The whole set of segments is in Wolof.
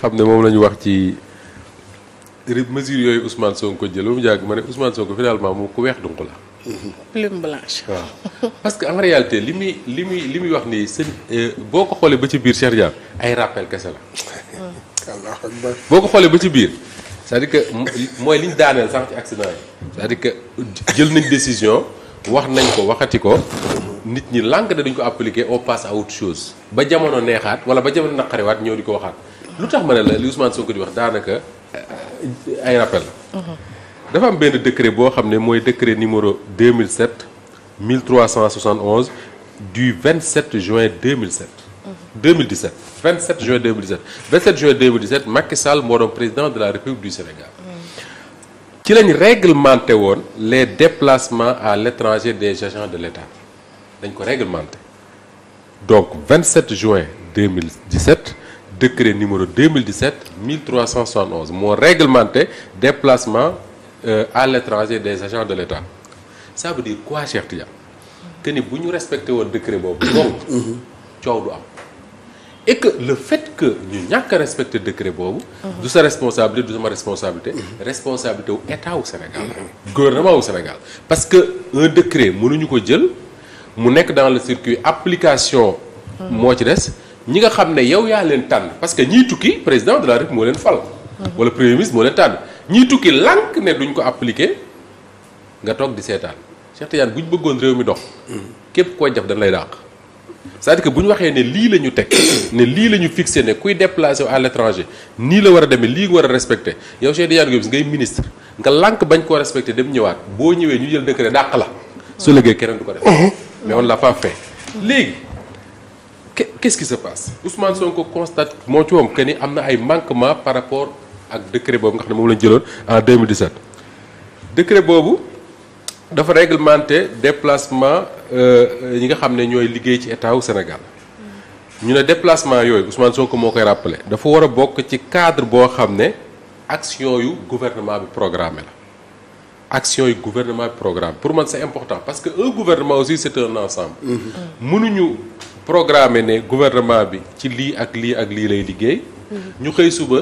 xam ne moom la ñu wax ci mesures yooyu Ousmane Sonko jël ba mu jàgg ma ne Ousmane Sonko finalement moom ku weex donc la. plume blanche. waaw parce que en réalité li muy wax nii seen boo ko xoolee ba ci biir Cheikh Diagne ay rappel kese la. boo ko xoolee ba ci biir c'est-à-dire que mooy li ñu daaneel sax ci accident yi. c'est-à-dire que jël nañ décision wax nañ ko waxati ko nit ñi lànk da duñ ko appliquer on passe à autre chose ba jamono neexaat wala ba jamono naqariwaat ñëw di ko waxaat lu tax ma ne la li Ousmane Sonko di wax daanaka ay rappel la. dafa am benn décret boo xam ne mooy décret numéro 2007 1371 du 27 juin 2007. 2017 27 juin 2017 27 juin 2017 Macky Sall moo doon président de la République du Sénégal. ci lañ réglementé woon les déplacements à l'étranger des agents de l'État dañ ko réglementé donc 27 juin 2017 décret numéro 2017 1371 moo réglementé déplacement à l'étranger des agents de l'État ça veut dire quoi Cheikh Tidiane que ni bu ñu respecté woon décret boobu donc coow du am et que le fait que ñu ñàkk a respecté décret boobu du sa responsabilité du sama responsabilité responsabilité wu état wu Sénégal gouvernement wu Sénégal parce que un décret mënuñu ko jël mu nekk dans le circuit application moo ci des ñi nga xam ne yow yaa leen tànn parce que ñiy tukki président de la République moo leen fal wala premier ministre moo leen tànn ñiy tukki lànk ne duñ ko appliquer nga toog di seetaan Cheikh Tidiane bu ñu bëggoon réew mi dox képp koy def dañ lay dàq c'est-à-dire que bu ñu waxee ne lii la ñu teg ne lii la ñu fixé ne kuy déplacé à l'étranger nii la war a demee lii nga war a respecté yow Cheikh Tidiane Gomis ngay ministre nga lànk bañ koo respecté dem ñëwaat boo ñëwee ñu jël décret dàq la su liggéey keneen du ko def mais on l'a pas fait léegi qu'est-ce qui se passe Ousmane Sonko constate moo ci moom que ni am na ay manquements par rapport ak décret boobu nga xam ne moom la ñu jëloon en 2017 décret boobu dafa réglementé déplacement yi nga xam ne ñooy liggéey ci état wu Sénégal ñu ne déplacement yooyu Ousmane Sonko moo koy rappelé dafa war a bokk ci cadre boo xam ne action yu gouvernement bi programmé la action yu gouvernement bi programme pour man c'est important parce que un gouvernement aussi c'est un ensemble mënuñu programmer ne gouvernement bi ci lii ak lii ak lii lay liggéey ñu xëy suba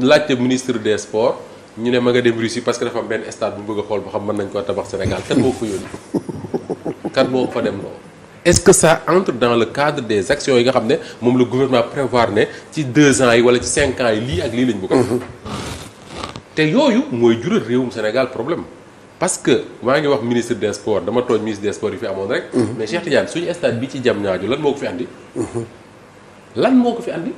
laajte ministre des sports ñu ne ma nga dem Russie parce que dafa am benn stade bu bëgg a xool ba xam mën nañ koo tabax Sénégal kan moo ko yónni kan moo fa dem loolu est-ce que ça entre dans le cadre des actions yi nga xam ne moom le gouvernement prévoir ne ci 2 ans yi wala ci 5 ans yi lii ak lii lañ bëgg a def te yooyu mooy jural réewum Sénégal problème parce que maa ngi wax ministre des sports dama tooñ ministre des sports yi fi amoon rek mais Cheikh Tidiane suñu stade bi ci Diamniadio lan moo ko fi andi lan moo ko fi andi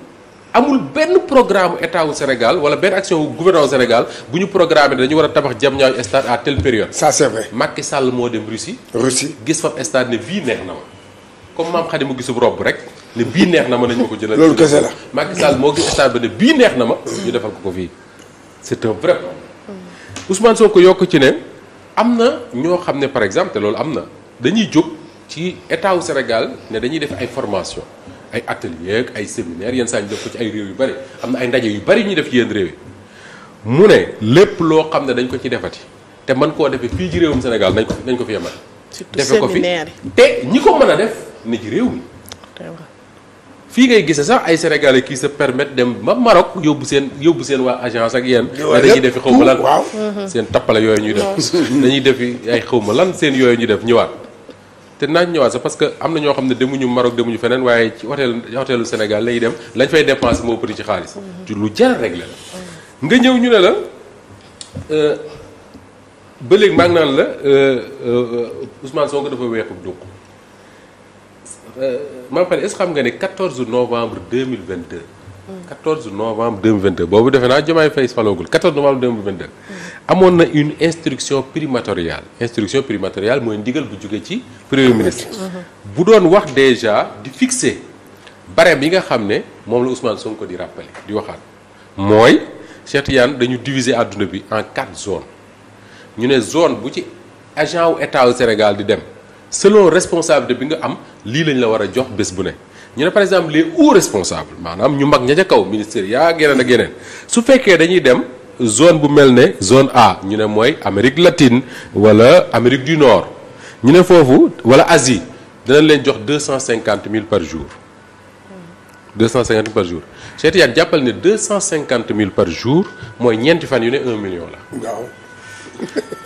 amul benn programme état wu Sénégal wala benn action wu gouvernement Sénégal bu ñu programmé dañu war a tabax Diamniadio stade à telle période. ça c'est vrai. Macky Sall moo dem Russie. gis fa stade ne bii neex na ma comme maam Khady mu gisub robb rek ne bii neex na ma nañ ma ko jëlal. loolu kese la Macky Sall moo gis stade ba ne bii neex na ma ñu defal ko fii c'est un vrai problème. Ousmane Sonko yokk ci ne am na ñoo xam ne par exemple te loolu am na dañuy jóg ci état wu Sénégal ne dañuy def ay formation ay atelier ak ay séminaire yenn saa ñu def ko ci ay réew yu bari am na ay ndaje yu bari ñuy def ci yenn réew yi mu ne lépp loo xam ne dañ ko ci defati te mën koo defee fii ci réewum Sénégal nañ ko fi yemal defe ko fi te ñi ko mën a def ni ci réew mi fii ngay gise sax ay sénégalais qui se permettent dem ba Maroc yóbbu seen waa agence ak yenn dañuy defi xaw ma lan seen tappale yooyu ñuy def dañuy defi ay xaw ma lan seen yooyu ñuy def ñëwaat te naaj ñëwaat sax parce que am na ñoo xam ne demuñu Maroc demuñu feneen waaye ci hôtelu Sénégal lañuy dem lañ fay dépenser moo bëri ci xaalis lu jar régler la nga ñëw ñu ne la ba léegi maa ngi naan la Ousmane Sonko dafa weexu donc maa pare est-ce que xam nga ne 14 novembre 2022 14 novembre 2022 boobu defe naa Diomaye Faye faloogul 14 novembre 2022 amoon na une instruction primatoriale mooy ndigal bu jóge ci premier ministre bu doon wax déjà di fixer barème yi nga xam ne moom la Ousmane Sonko di rappeler di waxaat mooy Cheikh Tidiane dañu diviser àdduna bi en 4 zones ñu ne zone bu ci agent wu état au Sénégal di dem selon responsabilité bi nga am lii lañ la war a jox bés bu ne ñu ne par exemple les hauts responsables maanaam ñu mag ña ca kaw ministère yaa geneen ak yeneen su fekkee dañuy dem zone bu mel ne zone A ñu ne mooy Amérique latine wala Amérique du Nord ñu ne foofu wala Asie dinañ leen jox 250 000 par jour 250 000 par jour Cheikh Tidiane jàppal ne 250 000 par jour mooy ñeenti fan yu ne 1 million la. waaw.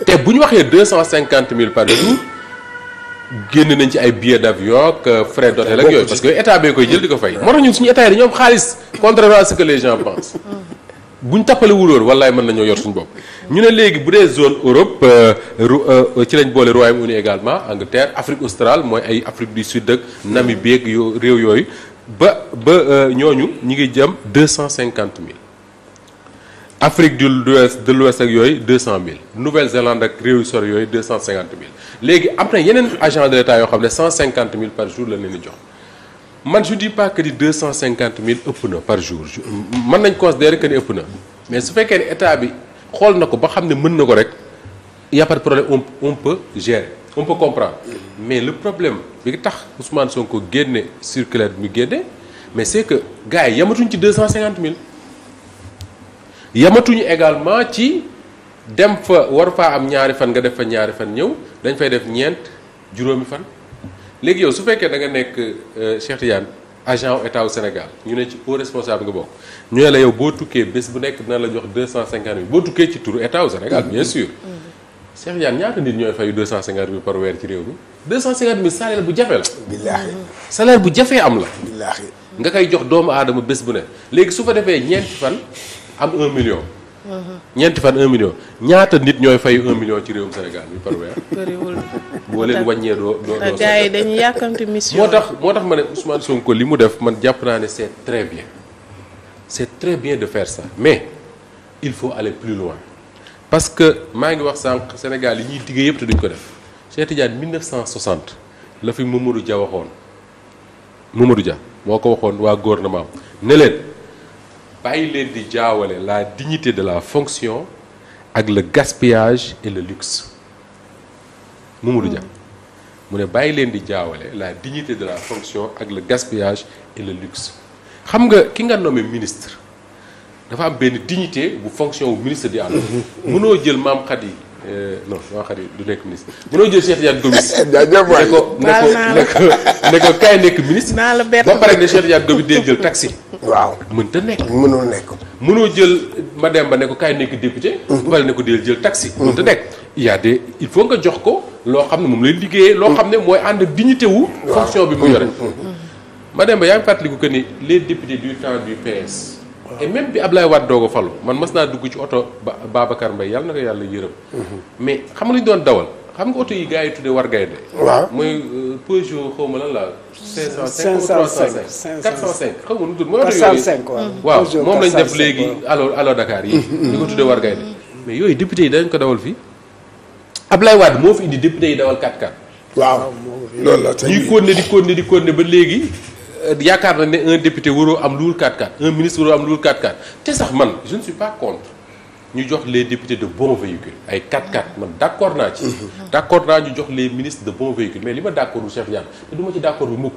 te bu ñu waxee 250 000 par jour génn nañ ci ay billets d'avion ak frais d'hôtel ak yooyu parce que état bee koy jël di ko fay. moo tax ñun suñu état yi dañoo am xaalis contrairement à ce que les gens pensent. bu ñu tappale wuloon wallaay mën nañoo yor suñu bopp. ñu ne léegi bu dee zone Europe ci lañ boole Royaume-Uni également Angleterre Afrique australe mooy ay Afrique du Sud ak Namibie ak réew yooyu ba ñooñu ñi ngi jëm 250 000. Afrique de l'Ouest ak yooyu 200 000 Nouvelle-Zélande ak réew yu sori yooyu 250 000 léegi am na yeneen agent de l'État yoo xam ne 150 000 par jour la leen di jox man je dis pas que di 250 000 ëpp na par jour mën nañ considérer que ni ëpp na mais su fekkee ne état bi xool na ko ba xam ne mën na ko rek y a pas de problème on peut gérer on peut comprendre mais le problème bi tax Ousmane Sonko génne circulaire bi mu génne mais c'est que gars yi yamatuñ ci 250 000. yamatuñu également ci dem fa war faa am ñaari fan nga def fa ñaari fan ñëw dañ fay def ñeent juróomi fan léegi yow su fekkee da nga nekk Cheikh Tidiane agent état au Sénégal ñu ne ci haut responsable nga bokk ñu ne la yow boo tukkee bés bu nekk dina la jox 250 000 boo tukkee ci turu état au Sénégal bien sûr Cheikh Tidiane ñaata nit ñooy fayu 250 000 par weer ci réew mi 250 000 salaire bu jafe la. billaahi. salaire bu jafee am la. billaahi. nga koy jox doomu aadama bés bu ne léegi su fa defee ñeenti fan. am 1 million. ñeenti fan 1 million ñaata nit ñooy fay 1 million ci réewum Sénégal bi par weer. bëriwul. boo leen wàññee doo. te gars yi dañuy yàkkamti mission. moo tax ma ne Ousmane Sonko li mu def man jàpp naa ne c'est très bien c'est très bien de faire ça mais il faut aller plus loin parce que maa ngi wax sànq Sénégal yi ñuy diggee yëpp te duñ ko def Cheikh Tidiane 1960 la fi Mamadou Dia waxoon Mamadou Dia moo ko waxoon waa gouvernement ne leen. bàyyi leen di jaawale la dignité de la fonction ak le gaspillage et le luxe Mamadou Dia mu ne bàyyi leen di jaawale la dignité de la fonction ak le gaspillage et le luxe xam nga ki nga nommé ministre dafa am benn dignité bu fonction bu ministre di am. mënoo jël Maam Khady non Maam Khady du nekk ministre mënoo jël Cheikh Tidiane Gomis ne ko kaay nekk ministre ba pare ne Cheikh Tidiane Gomis dee jël taxi. waaw mënta nekk. mënul nekk. mënoo jël Mademba ne ko kaay nekk député. bu pare ne ko dee jël taxi. mënta nekk il faut nga jox ko loo xam ne moom lay liggéeyee. loo xam ne mooy ànd dignité wu. fonction bi mu yore. Mademba yaa ngi fàttaliku que ni les députés du temps du PS. et même bi Ablaye Wade doog a falu man mas naa dugg ci oto Babacar Mbaye yàlla na ko yàlla yërëm. mais xam nga lu ñu doon dawal xam nga oto yi gars yi tuddee war gaynde. waaw mooy Peugeot xaw ma lan la. 505 405 xaw ma nu tudd mooy oto yooyu. waaw moom lañ def léegi allo Dakar yi. ñu ko tuddee war gaynde mais yooyu député yi dañ ko dawal fii. Ablaye Wade moo fi indi député yi dawal 4x4. waaw loolu la ñuy continuer ba léegi. yaakaar na ne un député waroo am lu dul 4x4 un ministre waroo am lu dul 4x4 te sax man je ne suis pas contre ñu jox les députés de bons véhicules ay 4x4 man d'accord naa ci. d'accord naa ñu jox les ministres de bons véhicules mais li ma d'accord bu Cheikh Tidiane te du ma ci d'accord bu mukk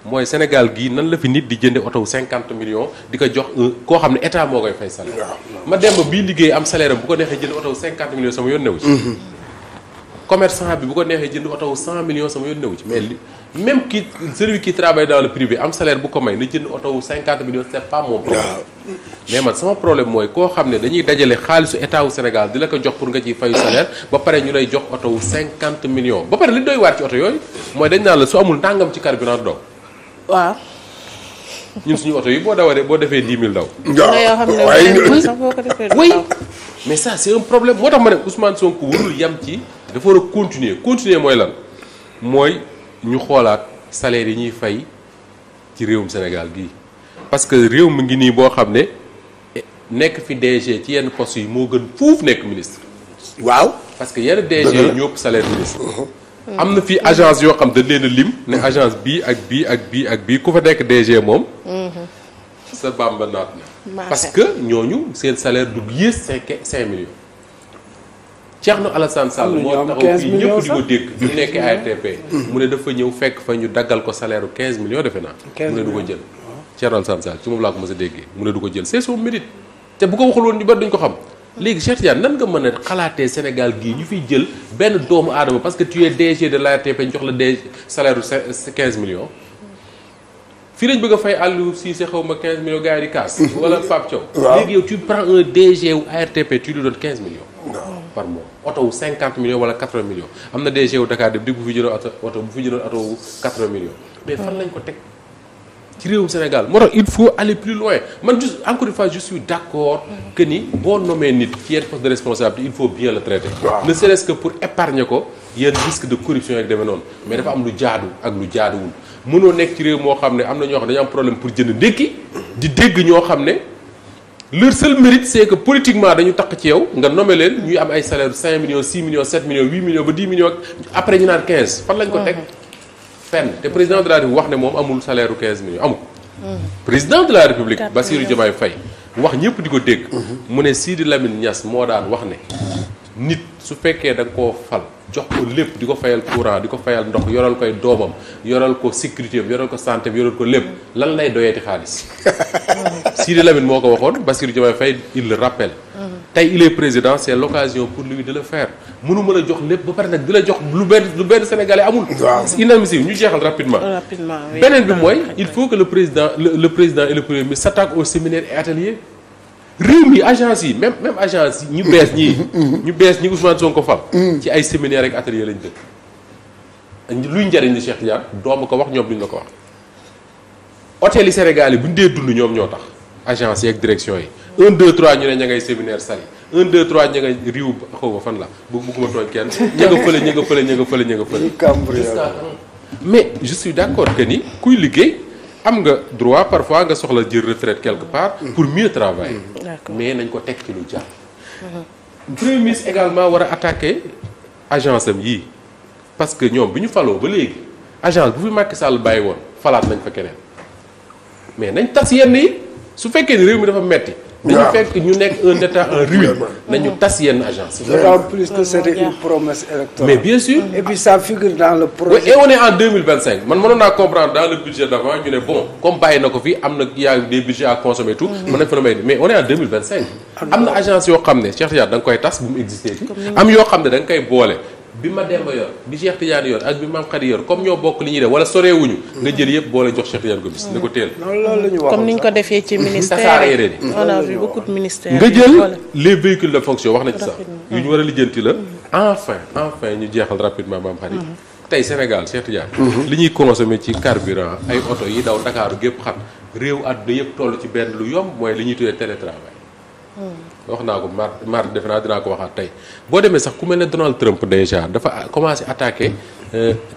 mooy Sénégal gii nan la fi nit di jënde oto 50 millions di ko jox koo xam ne état moo koy fay salaire. ma dem ba bii liggéey am salaire am bu ko neexee jënd oto 50 millions sama yoon newu ci. commerçant bi bu ko neexee jënd oto 100 millions sama yoon newu ci mais même celui qui travaille dans le privé am salaire bu ko may na jënd oto 50 millions c'est pas mon problème. mais man sama problème mooy koo xam ne dañuy dajale xaalisu état wu Sénégal di la ko jox pour nga ciy fayu salaire ba pare ñu lay jox oto 50 millions ba pare li doy waar ci oto yooyu mooy dañ naan la su amul ndàngam ci carburant daw. waaw. ñun suñu oto yi boo defee 10 000 daw. oui. mais ça c'est un problème moo tax ma ne Ousmane Sonko warul yam ci dafa war a continuer mooy lan mooy ñu xoolaat salaire yi ñuy fay ci réewum Sénégal gii parce que réew mi ngi nii boo xam ne nekk fi DG ci yenn postes yi moo gën fuuf nekk ministre. waaw parce que yenn DG yi ñoo ëpp salaire ministre. am na fi agence yoo xam dañ leen a lim ne agence bii ak bii ak bii ak bii ku fa nekk DG moom. sa bamba naat na. parce que ñooñu seen salaire du yées 5 millions. Thierno Alassane Sall moo taxaw fii ñëpp di ko dégg bi mu nekkee ARTP mu ne dafa ñëw fekk fa ñu daggal ko salaire 15 millions defe naa mu ne du ko jël Thierno Alassane Sall ci moom laa ko mës a déggee mu ne du ko jël c'est son mérite te bu ko waxul woon ñu bari duñ ko xam léegi Cheikh Tidiane nan nga mën a xalaatee Sénégal gii ñu fiy jël benn doomu aadama parce que tu es DG de l'ARTP ñu jox la DG salaire 15 millions fii lañ bëgg a fay Aliou Cissé xaw ma 15 millions gars yi di kaas. wala Pape Thiaw. léegi yow tu prends un DG wu ARTP tu lui donnes 15 millions. par mois oto wu 50 millions wala 80 millions am na DG wu Dakar dem di bu fi jëloon oto bu fi jëloon oto wu 80 millions. mais fan lañ ko teg ci réewum Sénégal moo tax il faut aller plus loin man juste encore une fois je suis d'accord que ni boo nommé nit ci yenn poste de responsabilité il faut bien le traiter. ne serait-ce que pour épargner ko yenn risque de corruption ak demee noonu. mais dafa am lu jaadu ak lu jaaduwul mënoo nekk ci réew moo xam ne am na ñoo xam ne dañu am problème pour jënd ndékki di dégg ñoo xam ne leur seul mérite c'est que politiquement dañu takk ci yow nga nommé leen ñuy am ay salaire 5 millions 6 millions 7 millions 8 millions ba 10 millions après ñu naan 15 fan lañ ko teg. te président de la République wax ne moom amul salaire u 15 millions amu ko. président de la République Bassirou Diomaye Faye wax ñëpp di ko dégg. mu ne Sidi Lamine Niass moo daan wax ne nit su fekkee da nga koo fal jox ko lépp di ko fayal courant di ko fayal ndox yoral koy doomam yoral ko sécurité am yoral ko santé am yoral ko lépp lan lay doyeeti xaalis. Sidi Lamine moo ko waxoon Bassirou Diomaye Faye il le rappelle. tey il est président c'est l'occasion pour lui de le faire mënu mën a jox lépp ba pare nag di la jox lu benn sénégalais amul. c'est inadmissible ñu jeexal rapidement. oui. beneen bi mooy il faut que le président le président et le premier ministre s'attaquent aux séminaires et ateliers. réew mi agence yi même agence yi ñu bees ñi Ousmane Sonko fal. ci ay séminaires ak ateliers lañ dëkk. luy njariñ li Cheikh Tidiane doomu ko wax ñoom duñ la ko wax. hôtel yi Sénégal yi bu ñu dee dund ñoom ñoo tax agence yi ak direction yi. 1 2 3 ñu ne ña ngay séminaire Saly 1 2 3 ña ngay riw xaw ma fan la bëgguma tooñ kenn ña nga fële. mais je suis d'accord que ni kuy liggéey am nga droit parfois nga soxla jël retraite quelque part. pour mieux travailler. mais nañ ko teg ci lu jaar. Premier ministre également war a attaquer agence am yii parce que ñoom bi ñu faloo ba léegi agence bu fi Macky Sall bàyyi woon falaat nañ fa keneen mais nañ tas yenn yi su fekkee ni réew mi dafa metti dañu fekk ñu nekk un état en ruine nañu tas yenn agence. d'autant plus que c'était une promesse électorale. mais bien sûr. et puis ça figure dans le projet. Oui, et on est en 2025 man mënoon naa comprendre dans le budget d'avant ñu ne bon comme bàyyi na ko fi am na y a des budgets à consommer tout. mën nañ fa may mais on est en 2025. am na agence yoo xam ne Cheikh Tidiane da nga koy tas bu mu exister ci. am yoo xam ne da nga koy boole. bi ma Demba yor bi Cheikh Tidiane yor ak bi Mame Khady yor comme ñoo bokk li ñuy def wala soreewuñu nga jël yëpp boole jox Cheikh Tidiane Gomis ne ko teel. loolu la ñu wax comme ni ñu ko defee ci ministère on a vu beaucoup de ministères. nga jël les véhicules de fonction wax nañ ci sax yu ñu war a lijjanti la. enfin ñu jeexal rapidement Mame Khady. tey Sénégal Cheikh Tidiane. li ñuy consommer ci carburant ay oto yi daw Dakar gépp xat réew àdduna yëpp toll ci benn lu yomb mooy li ñuy tuddee télétravail. wax naa ko mar defe naa dinaa ko waxaat tey boo demee sax ku mel ne Donald Trump déjà dafa commencé attaquer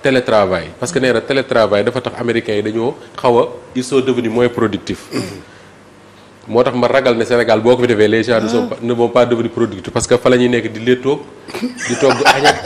télétravail parce que nee na télétravail dafa tax américains yi dañoo xaw a ils sont devenus moins productifs. moo tax ma ragal ne Sénégal boo ko fi defee les gens ne vont pas devenir productifs parce que fa la ñuy nekk di léttoog di togg añak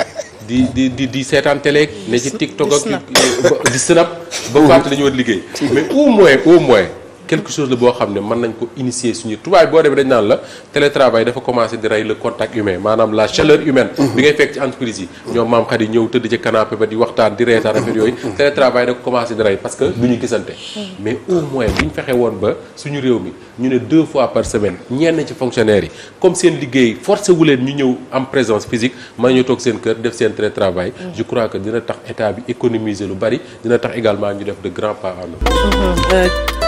di seetaan télé ne ci TikTok ak di snap ba fàtte dañu war liggéey mais au moins quelque chose la boo xam ne mën nañ ko initier suñu tubaab boo demee dañ naan la télétravail dafa commencé di rey le contact humain maanaam la chaleur humaine bi ngay fekk ci entreprise yi ñoom Mame Khady ñëw tëdd ci canapé ba di waxtaan di reetaan affaire yooyu télétravail da ko commencé di rey parce que du ñu gisante mais au moins bu ñu fexe woon ba suñu réew mi ñu ne 2 fois par semaine ñenn ci fonctionnaires yi comme seen liggéey forcé wu leen ñu ñëw am présence physique mën ñu toog seen kër def seen télétravail je crois que dina tax état bi économiser lu bari dina tax également ñu def de grands pas en avant.